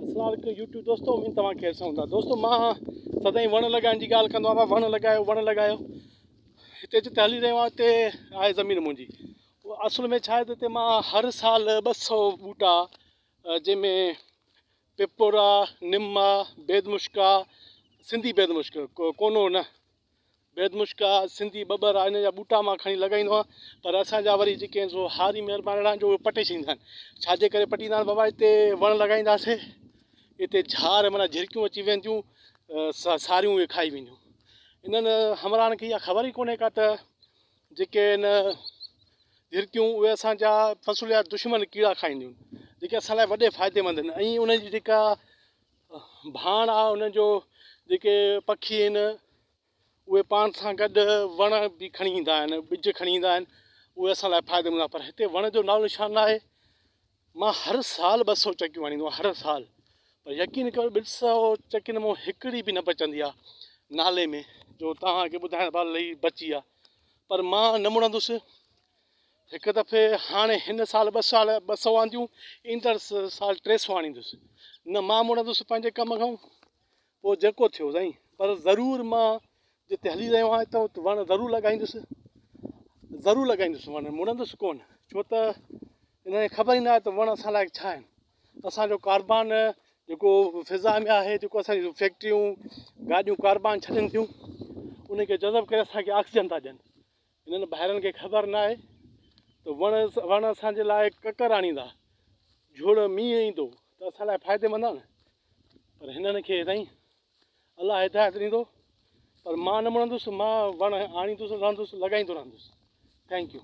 اسلام عليڪم يوٽيوب دوستو اميد توهان خير سان هوندا دوستو مان سدائين وڻ لڳائڻ جي ڳالهه ڪندو آهيان وڻ لڳايو وڻ لڳايو هتي جتي هلي رهيو آهيان هتي آهي زمين منهنجي اصل ۾ ڇا آهي ته هتي مان هر سال 200 ٻوٽا جنهن ۾ پپر آ نم آ بيد مشڪ آ سنڌي بيد مشڪ ڪونو نه بيد مشڪ آ، سنڌي ٻٻر آ، انهن جا ٻوٽا مان کڻي لڳائيندو آهيان پر اسان جا وري جيڪي آهن سو هاري مهربان اهڙا آهن جو اهي پٽي ڇڏيندا آهن. ڇا جي ڪري پٽيندا آهن بابا هتي وڻ لڳائينداسين هتي جهار معنيٰ جهرڪيون اچي وينديون ساريون اهي کائي وينديون. انهن همراهن کي اها خبر ئي ڪونهي ڪا ته جيڪي آهن جهرڪيون اهي اسان جا فصل جا دشمن ڪيڙا کائينديون جيڪي اسان لاء وڏي فائديمند آهن ۽ انهن جي جيڪا ڀاڻ آ انهن جو جيڪي پکي آهن اهي پاڻ سان گڏ وڻ به کڻي ايندا آهن ٻج کڻي ايندا آهن اهي اسان لاء فائديمند آهن پر هتي وڻ جو نالو نشان نه آهي مان هر سال 200 چڪيون آڻيندو آهيان هر سال پر يقين ڪريو 200 چڪين مان هڪڙي به نه بچندي آهي نالي ۾ جو توهان کي ٻڌائڻ بعد لئي بچي آهي پر مان نه مڙندس هڪ دفعي هاڻي هن سال ٻه سال 200 آنديون ايندڙ سال 300 آڻيندس نه مان مڙندس پنهنجي ڪم کان پوء جيڪو ٿيو سائين پر ضرور مان جتي هلي رهيو آهيان اتان وڻ ضرور لڳائيندس ضرور لڳائيندس وڻ مڙندس ڪونه ڇو ته انهن کي خبر ئي نه آهي ته وڻ اسان لاء ڇا آهن اسانجو ڪاربان جيڪو فضا ۾ آهي جيڪو اسانجون فيڪٽريون گاڏيون ڪاربان ڇڏين ٿيون ان کي جذب ڪري اسانکي آڪسيجن ٿا ڏين انهن ڀائرن کي خبر ناهي ته وڻ وڻ اسان جي لاء ڪڪر آڻيندا، جهڙ مينهن ايندو ته اسان لاء فائديمند آهي نه پر هنن کي سائين الله هدايت ڏيندو پر مان نه مڙندس مان وڻ آڻيندس رهندس لڳائيندو رهندس thank you.